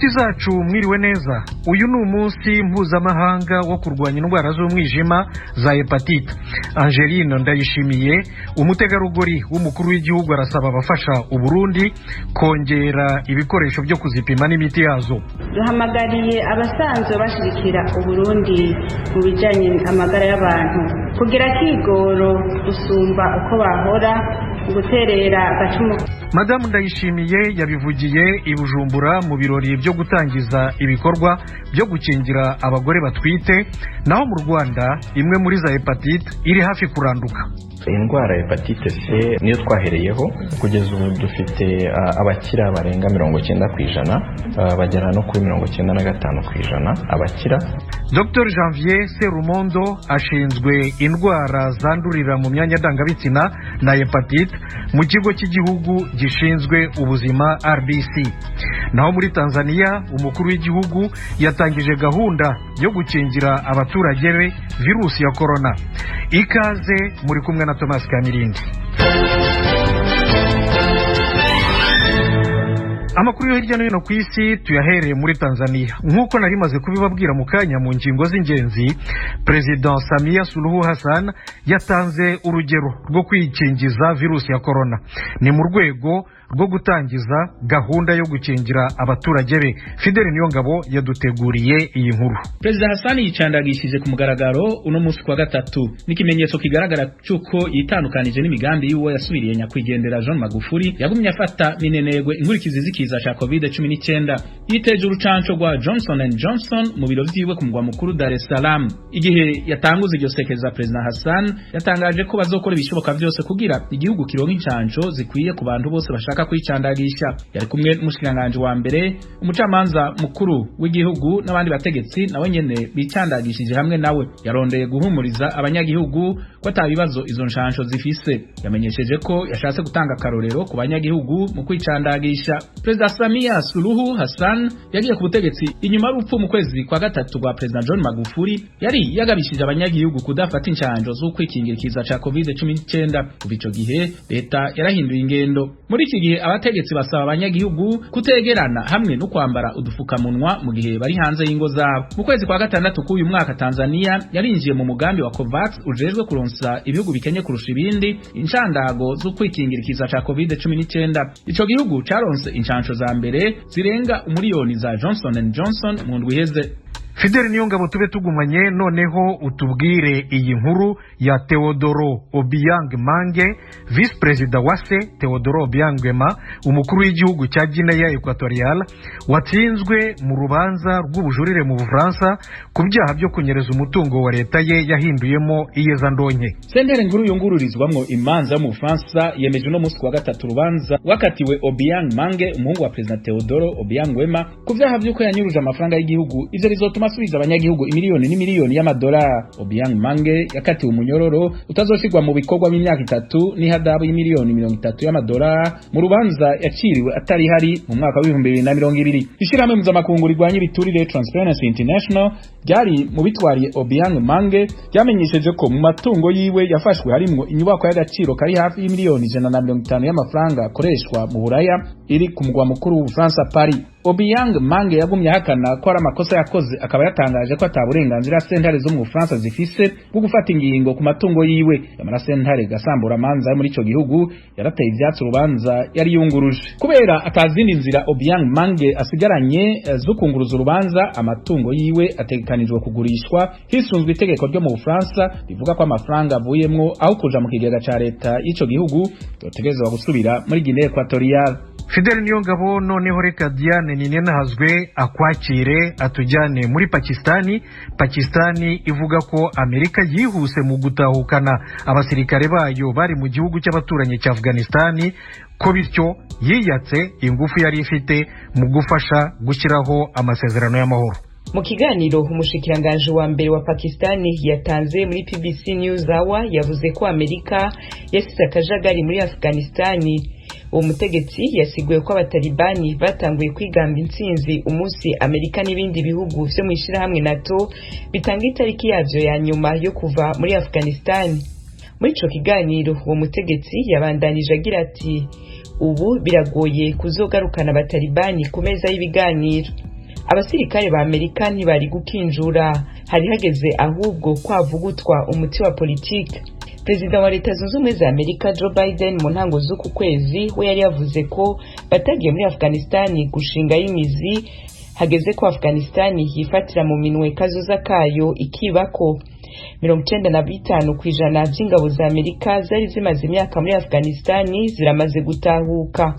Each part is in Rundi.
Inshuti zacu, mwiriwe neza. Uyu ni umunsi mpuzamahanga wo kurwanya indwara z'umwijima za hepatite. Angeline Ndayishimiye, umutegarugori w'umukuru w'igihugu, arasaba abafasha Uburundi kongera ibikoresho byo kuzipima n'imiti yazo. Duhamagariye abasanzwe bashigikira Uburundi mu bijyanye amagara y'abantu kugira akigoro gusumba uko bahora guterera agacumu. Madamu Ndayishimiye yabivugiye i Bujumbura mu birori byo gutangiza ibikorwa byo gukingira abagore batwite. Naho mu Rwanda, imwe muri za hepatite iri hafi kuranduka. Indwara ya hepatite C niyo twahereyeho. Kugeza ubu dufite abakira barenga 90%, bagera no kuri 95% abakira. Dr Janvier Serumondo ashinzwe indwara zandurira mu myanya ndangabitsina na hepatite mu kigo cy'igihugu gishinzwe ubuzima, RBC. Naho muri Tanzania, umukuru w'igihugu yatangije gahunda yo gukingira abaturage be virusi ya korona. Ikaze, muri kumwe na Thomas Kamirindi. Amakuru yo hirya no hino ku isi tuyahereye muri Tanzania. Nk'uko nari maze kubibabwira mu kanya mu ngingo z'ingenzi, Perezida Samia Suluhu Hassan yatanze urugero rwo kwikingiza virusi ya korona. Ni mu rwego rwo gutangiza gahunda yo gukingira abaturage be. Fideli Niyongabo yaduteguriye iyi nkuru. Perezida Hassan yicandagishije ku mugaragaro uno munsi kwa gatatu, n'ikimenyetso kigaragara cy'uko yitandukanije n'imigambi y'uwo yasubiriye, nyakwigendera John Magufuli, yagumye afata minenegwe inkurikizi z'ikiza ca COVID-19. Yiteje urucanco rwa Johnson and Johnson mu biro vyiwe ku mugwa mukuru Dar es Salaam. Igihe yatanguza iryo sekeza, Perezida Hassan yatangaje ko bazokora ibishoboka vyose kugira igihugu kironka incanco zikwiye ku bantu bose bashaka kwicandagisha. Yari kumwe n'umushikiranganje wa mbere, umucamanza mukuru w'igihugu n'abandi bategetsi nawe nyene bicandagishije hamwe nawe. Yarondeye guhumuriza abanyagihugu ko ata bibazo izo nshansho zifise. Yamenyesheje ko yashatse gutanga akarorero ku banyagihugu mu kwicandagisha. Perezida Samia Suluhu Hassan yagiye ku butegetsi inyuma y'urupfu mu kwezi kwa gatatu rwa Perezida John Magufuli. Yari yagabishije abanyagihugu kudafata inshanjo z'ukwikingira ikiza ca COVID-19. Kuva ico gihe leta yarahinduye ingendo. Muri iki gihe abategetsi basaba abanyagihugu kutegerana hamwe no kwambara udufukamunwa mu gihe bari hanze y'ingo zabo. Mu kwezi kwa gatandatu k'uyu mwaka, Tanzania yarinjiye mu mugambi wa COVAX ujejwe kuronsa ibihugu bikenye kurusha ibindi inshandago zo kwikingira ikiza ca COVID-19. Ico gihugu caronse inshansho za mbere zirenga umuriyoni za Johnson and Johnson mu ndwi iheze. Fideli Niyongabo, tube tugumanye, noneho utubwire iyi nkuru ya Teodoro Obiang Mange, visi perezida wa se Teodoro Obiang Nguema, umukuru w'igihugu cya Guinea Equatorial, watsinzwe mu rubanza rw'ubujurire mu Bufaransa ku byaha byo kunyereza umutungo wa leta ye yahinduyemo iyezandonke. Sentare nkuru yungururizwamwo imanza yo mu Bufaransa yemeje uno munsi kuwa gatatu urubanza wakatiwe Obiang Mange, umuhungu wa Perezida Teodoro Obiang Nguema, ku vyaha vy'uko yanyuruje amafaranga y'igihugu. Ivyo bizotuma asubiza abanyagihugu imiliyoni n'imiliyoni y'amadolari. Obiang Mange yakatiwe umunyororo utazoshirwa mu bikorwa b'imyaka 3 n'ihadabu y'imiliyoni 30 y'amadolari mu rubanza yaciriwe atari hari mu mwaka wa 2020. Ishirahamwe mpuzamakungu rigwanya ibiturire, Transparency International, ryari mu bitwariye Obiang Mange, ryamenyesheje ko mu matungo yiwe yafashwe harimwo inyubako y'agaciro kari hafi y'imiliyoni 150 y'amafaranga akoreshwa mu Buraya, iri ku mugwa mukuru w'Ubufaransa, Paris. Obiang Mange yagumye ahakana ko ari amakosa yakoze, akaba yatangaje ko ata burenganzira sentare zo mu Bufaransa zifise bwo gufata ingingo ku matungo yiwe. Yamara sentare gasambura amanza yo muri ico gihugu yarateye ivyatsi urubanza yari yunguruje. Kubera atazindi nzira Obiang Mange asigaranye zo kunguruza urubanza, amatungo yiwe ategekanijwe kugurishwa hisunzwe itegeko ryo mu Bufaransa rivuga ko amafaranga avuyemwo aho kuja mu kigega ca leta y'ico gihugu yotegerezwa gusubira muri Guinea Equatorial. Fideli Niyongabo, noneho reka Diane Ninenahazwe akwakire atujyane muri Pakistani. Pakistani ivuga ko Amerika yihuse mu gutahukana abasirikare bayo bari mu gihugu cy'abaturanyi cya Afghanistani, ko bityo yiyatse ingufu yari ifite mu gufasha gushyiraho amasezerano y'amahoro. Mu kiganiro umushikiranganji wa mbere wa Pakistani yatanze muri PBC News Hour, yavuze ko Amerika yasize akajagari muri Afghanistani. Uwo mutegetsi yasiguye ko abatalibani batanguye kwigamba intsinzi umunsi Amerika n'ibindi bihugu vyo mu ishirahamwe NATO bitanga itariki yavyo ya nyuma yo kuva muri Afghanistani. Muri ico kiganiro uwo mutegetsi yabandanije agira ati: "Ubu biragoye kuzogarukana abatalibani ku meza y'ibiganiro." Abasirikare ba Amerika ntibari gukinjura, hari hageze ahubwo kwavugutwa umuti wa politike. Perezida wa Leta Zunze Ubumwe za Amerika Joe Biden mu ntango z'uku kwezi we yari yavuze ko batagiye muri Afghanistan gushinga y'imizi, hageze ko Afghanistan yifatira mu minwe kazoza kayo ikibako. 95% by'ingabo za Amerika zari zimaze imyaka muri Afghanistan ziramaze gutahuka.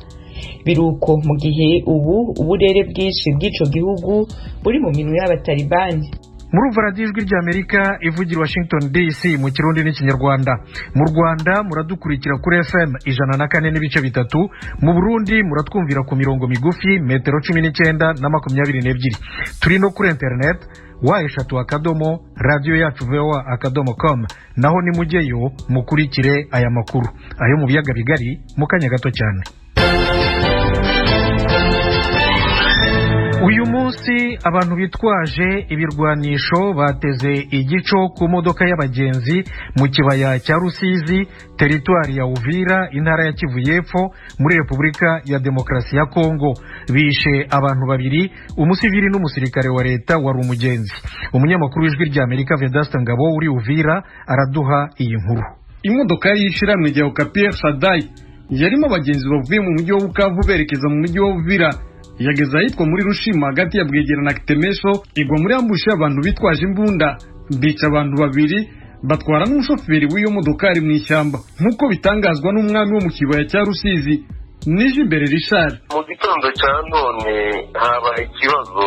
Biruko mu gihe ubu uburere bwinshi bw'ico gihugu buri mu minwe y'abatalibani. Murumva radiyo Ijwi ry'Amerika ivugira Washington DC mu Kirundi n'Ikinyarwanda. Mu Rwanda muradukurikira kuri FM 104.3, mu Burundi muratwumvira ku mirongo migufi metero 19 na 22. Turi no kuri internet w3 radio yacu voa.com, naho nimujyeyo mukurikire aya makuru ayo mu biyaga bigari mu kanya gato cyane. Uyu munsi abantu bitwaje ibirwanisho bateze igico ku modoka y'abagenzi mu kibaya cya Rusizi, teritwari ya Uvira, intara ya Kivu y'Epfo, muri Repubulika ya Demokarasi ya Kongo. Bishe abantu babiri, umusivili n'umusirikare wa leta wari umugenzi. Umunyamakuru w'Ijwi ry'Amerika Vedaste Ngabo uri Uvira araduha iyi nkuru. Imodoka y'ishiramwe rya Okapi Shaddai yarimo abagenzi bavuye mu mujyi wa Bukavu berekeza mu mujyi wa Uvira, yageze ahitwa muri Rushima hagati ya Bwegera na Kitemesho, igwa muri ambushi y'abantu bitwaje imbunda, bica abantu babiri, batwara n'umushoferi w'iyo modokari mu ishyamba, nk'uko bitangazwa n'umwami wo mu kibaya cya Rusizi Nijimbere Richard. Mu gitondo cya none habaye ikibazo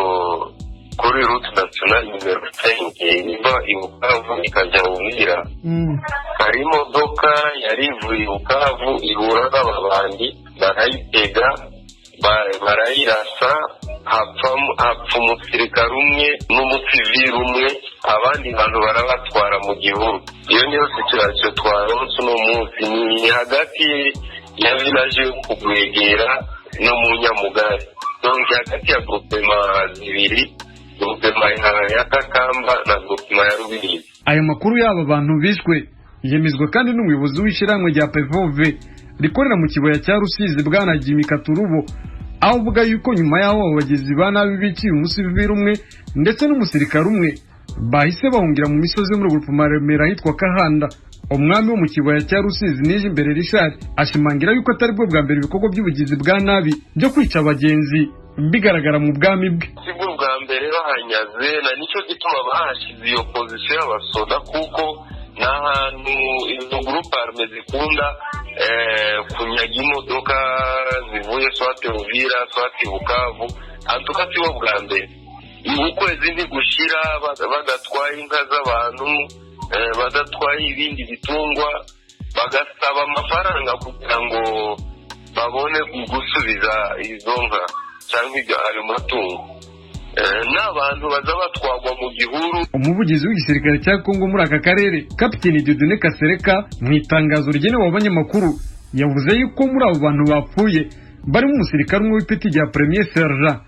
kuri route nationale nimero 5 iva i Bukavu ikajya Uvira. Hari imodoka yari ivuye i Bukavu ihura n'ababandi barayitega, barayirasa, hapfa umusirikare umwe n'umusivili umwe, abandi bantu barabatwara mu gihuru. Iyo niyo situation twaronse uno munsi, ni hagati ya village yo Kugwegera no mu Nyamugari, donc hagati ya groupement zibiri, groupement ya Kakamba na groupement ya Rubirizi. Ayo makuru y'aba bantu bishwe yemezwa kandi n'umuyobozi w'ishyirahamwe rya PVV rikorera mu kibaya cya Rusizi bwana Jimmy Katurubo, aho uvuga yuko nyuma y'aho abagizi ba nabi biciye umusivili umwe ndetse n'umusirikare umwe bahise bahungira mu misozi muri groupement Remera ahitwa Kahanda. Umwami wo mu kibaya cya Rusizi Nijimbere Richard ashimangira yuko atari bwo bwa mbere ibikorwa by'ubugizi bwa nabi byo kwica abagenzi bigaragara mu bwami bwe. Sibwo bwa mbere bahanyaze, na nicyo gituma bahashize iyo position y'abasoda, kuko ni ahantu izo groupe arme zikunda kunyaga imodoka zivuye swate Uvira swate Bukavu. Antuka sibo bwa mbere, ukwezi ntigushira badatwaye inka z'abantu, badatwaye ibindi bitungwa, bagasaba amafaranga kugira ngo babone gusubiza izo nka cyangwa ayo matungo. N'abantu baza batwagwa mu gihuru. Umuvugizi w'igisirikare cya Kongo muri aka karere Kapiteni Dieudonné Kasereka mu itangazo rigenewe abanyamakuru yavuze yuko muri abo bantu bapfuye barimo umusirikare umwe w'ipeti rya Premier Sergent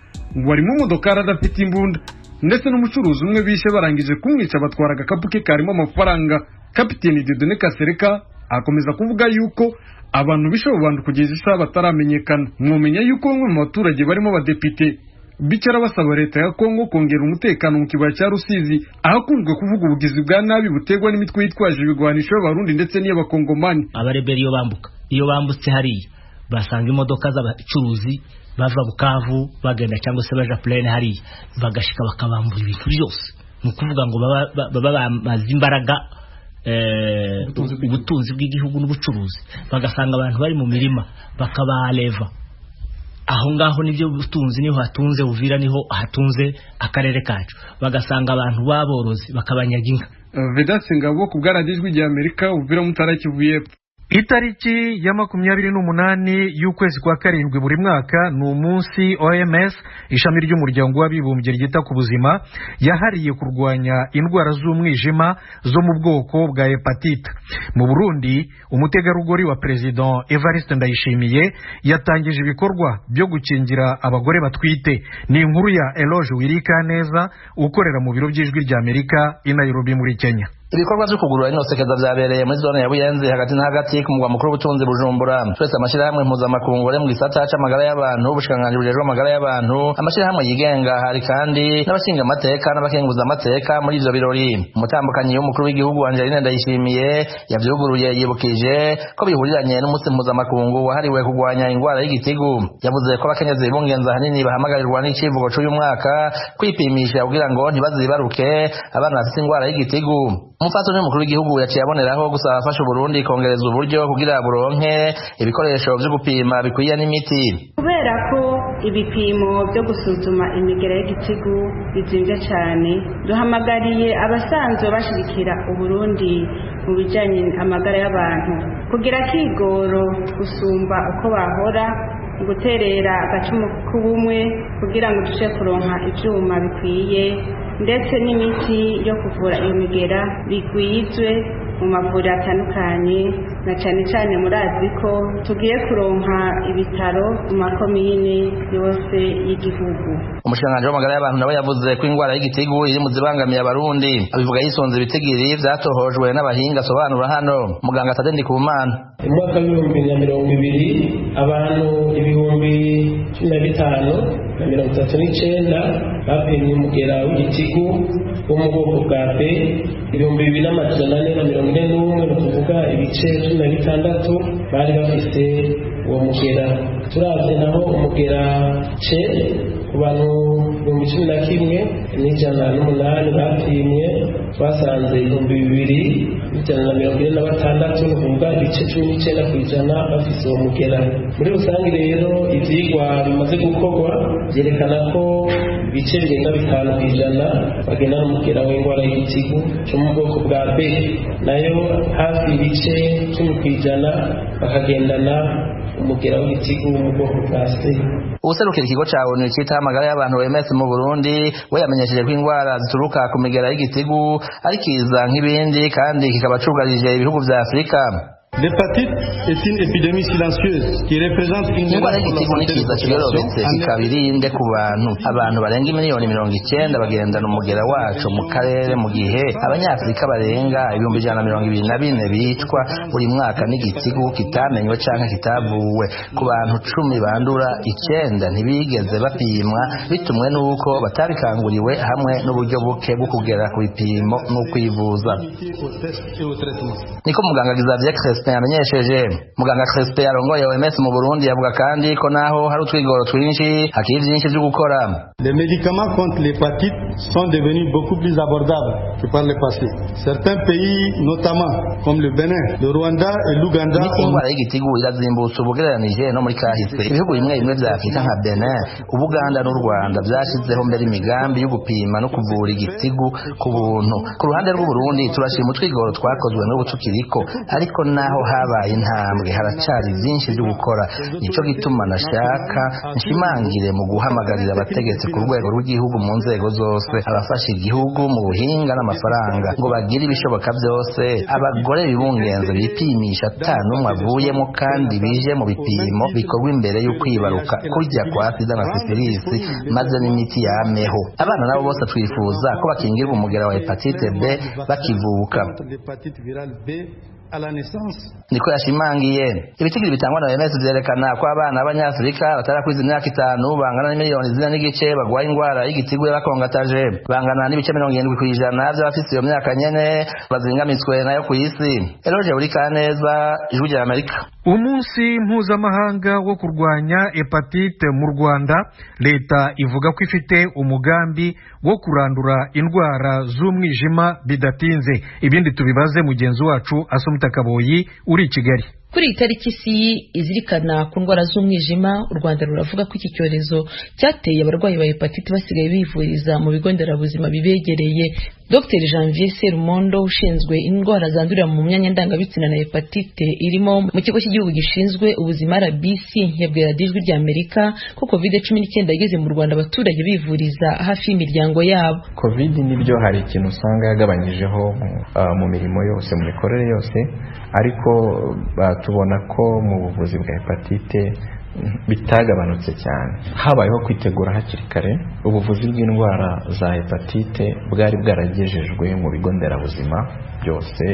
wari mu modokari adafite imbunda, ndetse n'umucuruzi umwe bishe barangije kumwica batwara agakapu ke karimo amafaranga. Kapiteni Dieudonné Kasereka akomeza kuvuga yuko abantu bishe abo bantu kugeza isaha bataramenyekana. Mwomenya yuko bamwe mu baturage barimo abadepite bicara basaba leta ya Kongo kongera umutekano mu kibaya cya Rusizi, ahakunzwe kuvuga ubugizi bwa nabi butegwa n'imitwe yitwaje ibigwanisho y'Abarundi ndetse n'iy'Abakongomani. Abareberi iyo bambuka, iyo bambutse hariya basanga imodoka z'abacuruzi bava Bukavu bagenda cyangwa se baja plaine hariya, bagashika bakabambura ibintu byose. Ni ukuvuga ngo baba bamaze imbaraga ubutunzi bw'igihugu n'ubucuruzi, bagasanga abantu bari mu mirima bakabareva. Aho ngaho nibyo butunzi, niho hatunze Uvira, niho hatunze akarere kacu. Bagasanga abantu baborozi bakabanyaga inka. Vedaste Ngabo ku bwa radiyo Ijwi ry'Amerika, Uvira, Mutara, Kivu y'Epfo. Itariki ya 28 y'ukwezi kwa karindwi buri mwaka ni umunsi OMS, ishami ry'umuryango w'abibumbye ryita ku buzima, yahariye kurwanya indwara z'umwijima zo mu bwoko bwa hepatite. Mu Burundi, umutegarugori wa President Evariste Ndayishimiye yatangije ibikorwa byo gukingira abagore batwite. Ni inkuru ya Eloge Wirikaneza ukorera mu biro by'Ijwi ry'Amerika i Nairobi muri Kenya. Ibikorwa vyo kugurura ino sekeza vyabereye muri zone ya Buyenzi hagati na hagati ku mugwa mukuru w'ubutunzi Bujumbura. Twese amashirahamwe mpuzamakungu ari mu gisata c'amagara y'abantu, ubushikiranganji bujejwe amagara y'abantu, amashirahamwe yigenga, hari kandi n'abashinga amateka n'abakenguza amateka muri ivyo birori. Umutambukanyi w'umukuru w'igihugu Angeline Ndayishimiye yavyuguruye yibukije ko bihuriranye n'umunsi mpuzamakungu wahariwe kurwanya ingwara y'igitigu. Yavuze ko abakenyezi bibungenza ahanini bahamagarirwa n'icivugo c'uyu mwaka kwipimisha kugira ngo ntibazibaruke abana bafise ingwara y'igitigu. Umupfasoni w'umukuru w'igihugu yaciye aboneraho gusaba abafasha Uburundi kongereza uburyo kugira buronke ibikoresho vyo gupima bikwiye n'imiti. Kubera ko ibipimo byo gusuzuma imigera y'igitigu bizimvye cane, duhamagariye abasanzwe bashigikira Uburundi mu bijanye amagara y'abantu kugira kigoro gusumba uko bahora, guterera agacumu k'ubumwe kugira ngo duce kuronka ivyuma bikwiye ndetse n'imiti yo kuvura iyo migera bigwizwe mu mavuriro atandukanye, na cane cane murazi ko tugiye kuronka ibitaro mu makomine yose y'igihugu. Umushikiranganji w'amagara y'abantu nawe yavuze ko ingwara y'igitigu iri mu zibangamiye abarundi, abivuga yisunze ibitigiri vyatohojwe n'abahinga asobanura hano. Muganga Tade Ndikumana: Mu mwaka w'2020 abantu 15,039 bapimye umugera w'igitigu wo mu bwoko bwa B, 2441, ni ukuvuga ibice 16 bari bafise uwo mugera. Turavye naho umugera C ku bantu 11,108 bapimye, twasanze 2,146, ni ukuvuga ibice 19% bafise uwo mugera. Muri rusange rero ivyigwa bimaze gukorwa vyerekana ko ibice birenga 5% bagendana umugera w'ingwara y'igitigu cyo mu bwoko bwa B, nayo hafi ibice 10% bakagendana umugera w'igitigu mu bwoko bwa C. Uwuserukira ikigo ca ONU citaho amagara y'abantu OMS mu Burundi we yamenyesheje ko ingwara zituruka ku migera y'igitigu ari kiza nk'ibindi kandi kikaba cugarije ibihugu vya Afurika. L'hépatite est une épidémie silencieuse qui représente une Ingwara y'igitigu ni kiza kiyorobetse kikaba irinde ku bantu. Abantu barenga 90 miliyoni bagendana umugera waco mu karere, mu gihe abanyafurika barenga 124,000 bicwa buri mwaka n'igitigu kitamenywe canke kitavuwe. Ku bantu 10 bandura, 9 ntibigeze bapimwa bitumwe n'uko batabikanguriwe hamwe n'uburyo buke bwo kugera ku bipimo n'ukwivuza. Niko muganga Xavier Crespin yamenyesheje. Muganga Crespin arongoye OMS mu Burundi yavuga kandi ko naho hari utwigoro twinshi hakiri vyinshi vyo gukora. Les médicaments contre l'hépatite sont devenus beaucoup plus abordables que par le passé. Certains pays, notamment comme le Bénin, le Rwanda et l'Ouganda, Imiti y'indwara y'igitigu irazimbutse ubugereranije no muri kahise. Ibihugu bimwe bimwe vya Afurika nka Benin, Ubuganda n'u Rwanda vyashizeho mbere imigambi yo gupima no kuvura igitigu ku buntu. Ku ruhande rw'Uburundi turashima utwigoro twakozwe n'ubu tukiriko, ariko naho habaye intambwe haracari vyinshi vyo gukora. Nico gituma nashaka nshimangire mu guhamagarira abategetsi ku rwego rw'igihugu mu nzego zose, abafasha igihugu mu buhinga n'amafaranga, ngo bagire ibishoboka byose abagore bibungenze bipimisha ata n'umwe avuyemo, kandi bije mu bipimo bikorwa imbere y'ukwibaruka kurya kwa sida na sifilisi, maze n'imiti yameho. Abana nabo bose twifuza ko bakingirwa umugera wa hepatite B bakivuka. L'hépatite virale B à la naissance. Niko yashimangiye. Ibitigiri bitangwa na OMS vyerekana ko abana b'abanyafurika batarakwiza imyaka 5 bangana n'4.5 miliyoni bagwaye ingwara y'igitigu y'abakongataje, bangana n'ibice 70% vy'abafise iyo myaka nyene bazingamitswe nayo kw'isi. Eloge Burikaneza, Ijwi rya Amerika. Umunsi mpuzamahanga wo kurwanya hepatite mu Rwanda, leta ivuga ko ifite umugambi wo kurandura indwara z'umwijima bidatinze. Ibindi tubibaze mugenzi wacu Asumta Kaboyi uri i Kigali. Kuri iyi tariki isi izirikana ku ndwara z'umwijima, u Rwanda ruravuga ko iki cyorezo cyateye abarwayi ba hepatite basigaye bivuriza mu bigo nderabuzima bibegereye. Dr Janvier Serumondo, ushinzwe indwara zandurira mu myanya ndangabitsina na hepatite irimo mu kigo cy'igihugu gishinzwe ubuzima RBC, yabwiye Radiyo Ijwi rya Amerika ko COVID-19 yageze mu Rwanda abaturage bivuriza hafi y'imiryango yabo. Covid nibyo, hari ikintu usanga yagabanyijeho mu mirimo yose, mu mikorere yose, ariko tubona ko mu buvuzi bwa hepatite bitagabanutse cyane. Habayeho kwitegura hakiri kare, ubuvuzi bw'indwara za hepatite bwari bwaragejejwe mu bigo nderabuzima byose,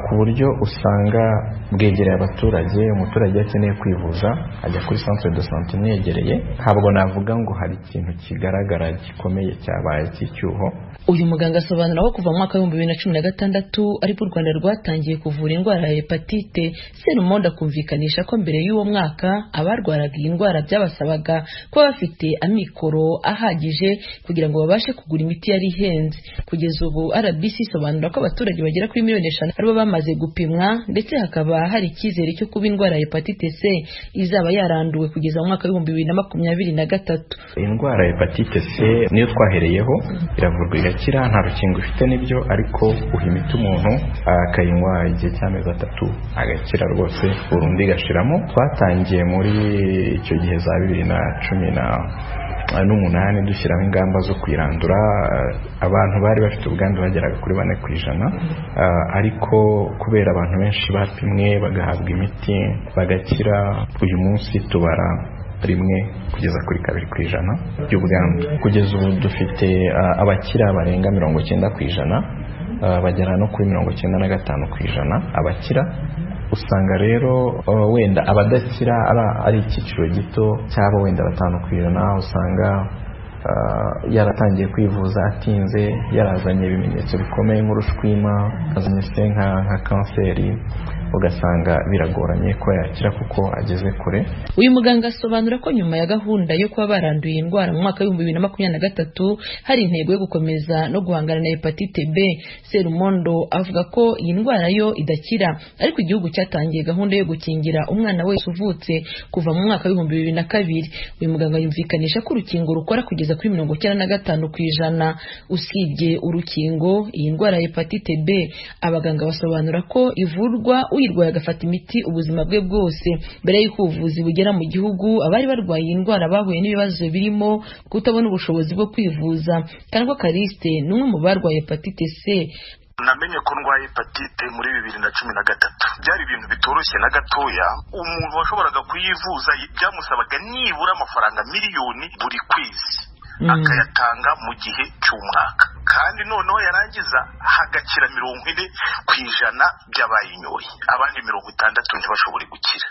ku buryo usanga bwegereye abaturage. Umuturage akeneye kwivuza ajya kuri centre de santé imwegereye. Ntabwo navuga ngo hari ikintu kigaragara gikomeye cyabaye cy'icyuho. Uyu muganga asobanura ko kuva mu mwaka w'ibihumbi 2016 aribwo u Rwanda rwatangiye kuvura indwara ya hepatite. Serumondo akumvikanisha ko mbere y'uwo mwaka abarwaraga iyi ndwara byabasabaga kuba bafite amikoro ahagije kugira ngo babashe kugura imiti yari ihenze. Kugeza ubu RBC isobanura ko abaturage bagera kuri miliyoni 5 aribo bamaze gupimwa, ndetse hakaba hari icyizere cyo kuba indwara ya hepatite C izaba yaranduwe kugeza mu mwaka w'ibihumbi 2023. Indwara ya hepatite C niyo twahereyeho, iravurwa igakira, nta rukingo ifite nibyo, ariko uha imiti umuntu akayinywa igihe cy'amezi 3 agakira rwose burundu igashiramo. Twatangiye muri icyo gihe za 2018 dushyiraho ingamba zo kuyirandura. Abantu bari bafite ubwandu bageraga kuri 4%, ariko kubera abantu benshi bapimwe bagahabwa imiti bagakira, uyu munsi tubara 1 kugeza kuri 2% by'ubwandu. Kugeza ubu dufite abakira barenga 90%, bagera no kuri 95% abakira. Usanga rero wenda abadakira ari icyiciro gito cyaba wenda 5%, usanga yaratangiye kwivuza atinze, yarazanye ibimenyetso bikomeye nk'urushwima, azanye se nka kanseri, ugasanga biragoranye ko yakira kuko ageze kure. Uyu muganga asobanura ko nyuma ya gahunda yo kuba baranduye indwara mu mwaka w'ibihumbi 2023 hari intego yo gukomeza no guhangana na hepatite B. Serumondo avuga ko iyi ndwara yo idakira, ariko igihugu cyatangiye gahunda yo gukingira umwana wese uvutse kuva mu mwaka w'ibihumbi 2002. Uyu muganga yumvikanisha ko urukingo rukora kugeza kuri 95%. Usibye urukingo, iyi ndwara ya hepatite B abaganga basobanura ko ivurwa uyirwaye agafata imiti ubuzima bwe bwose. Mbere y'uko ubuvuzi bugera mu gihugu, abari barwaye iyi ndwara bahuye n'ibibazo birimo kutabona ubushobozi bwo kwivuza. Kandwa Kariste ni umwe mu barwaye hepatite C. Namenye ko ndwaye hepatite muri 2013. Byari ibintu bitoroshye na gatoya. Umuntu washoboraga kuyivuza byamusabaga nibura amafaranga miliyoni buri kwezi, akayatanga mu gihe cy'umwaka, kandi noneho yarangiza hagakira 40% by'abayinyoye, abandi 60 ntibashobore gukira.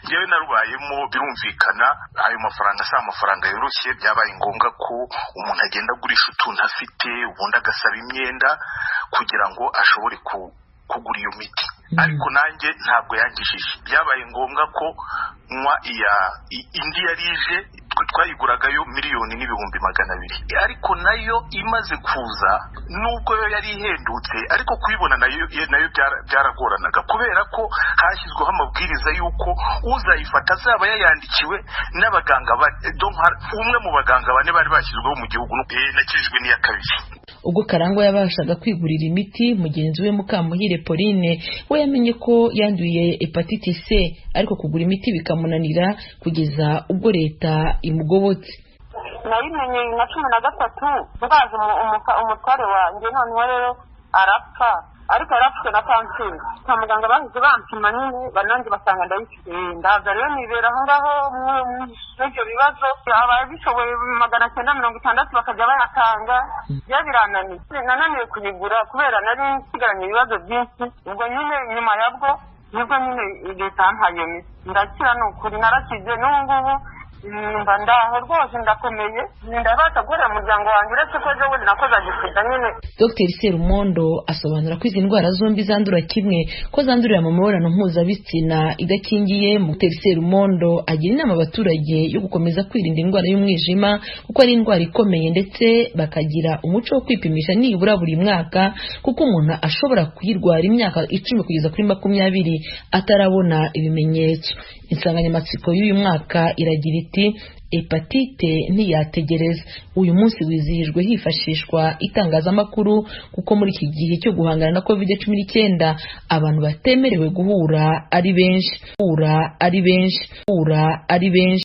Njyewe narubayemo, birumvikana ayo mafaranga si amafaranga yoroshye. Byabaye ngombwa ko umuntu agenda agurisha utuntu afite, ubundi agasaba imyenda kugira ngo ashobore kugura iyo miti. Ariko nanjye ntabwo yangishije, byabaye ngombwa ko nywa indi yari ije, twayiguragayo 1,200,000, ariko nayo imaze kuza nubwo yo yari ihendutse, ariko kuyibona nayo byaragoranaga, kubera ko hashyizweho amabwiriza y'uko uzayifata azaba yayandikiwe n'abaganga, umwe mu baganga 4 bari bashyizweho mu gihugu. Nakijijwe n'iya kabiri. Ubwo Karangwa yabashaga kwigurira imiti, mugenzi we Mukamuhire Pauline we yamenye ko yanduye hepatite C, ariko kugura imiti bikamunanira kugeza ubwo leta imugobotse. Nayimenye na 13 ndaza umutware wanjye, noneho rero arapfa, ariko yarapfuye na kanseri. Kwa muganga bahise bampima nyine, bananjye basanga ndayifite. Ndaza rero nibera aho ngaho muri ibyo bibazo, ababishoboye 960 bakajya bayatanga. Byo birananiye, nananiwe kuyigura kubera nari nsigaranye ibibazo byinshi. Ubwo nyine nyuma yabwo nibwo nyine leta yampaye iyo miti, ndakira. Ni ukuri narakize, n'ubu ngubu mba ndaho rwose ndakomeye, ndabasha gukorera umuryango wanjye, uretse ko ejo bundi nakoze agisida nyine. Dr Serumondo asobanura ko izi ndwara zombi zandura kimwe, ko zandurira mu mibonano mpuzabitsina idakingiye. Dr Serumondo agira inama abaturage yo gukomeza kwirinda indwara y'umwijima kuko ari indwara ikomeye, ndetse bakagira umuco wo kwipimisha nibura buri mwaka, kuko umuntu ashobora kuyirwara imyaka 10 kugeza kuri 20 atarabona ibimenyetso. Insanganyamatsiko y'uyu mwaka iragira iti: hepatite ntiyategereza. Uyu munsi wizihijwe hifashishwa itangazamakuru, kuko muri iki gihe cyo guhangana na COVID-19 abantu batemerewe guhura ari benshi.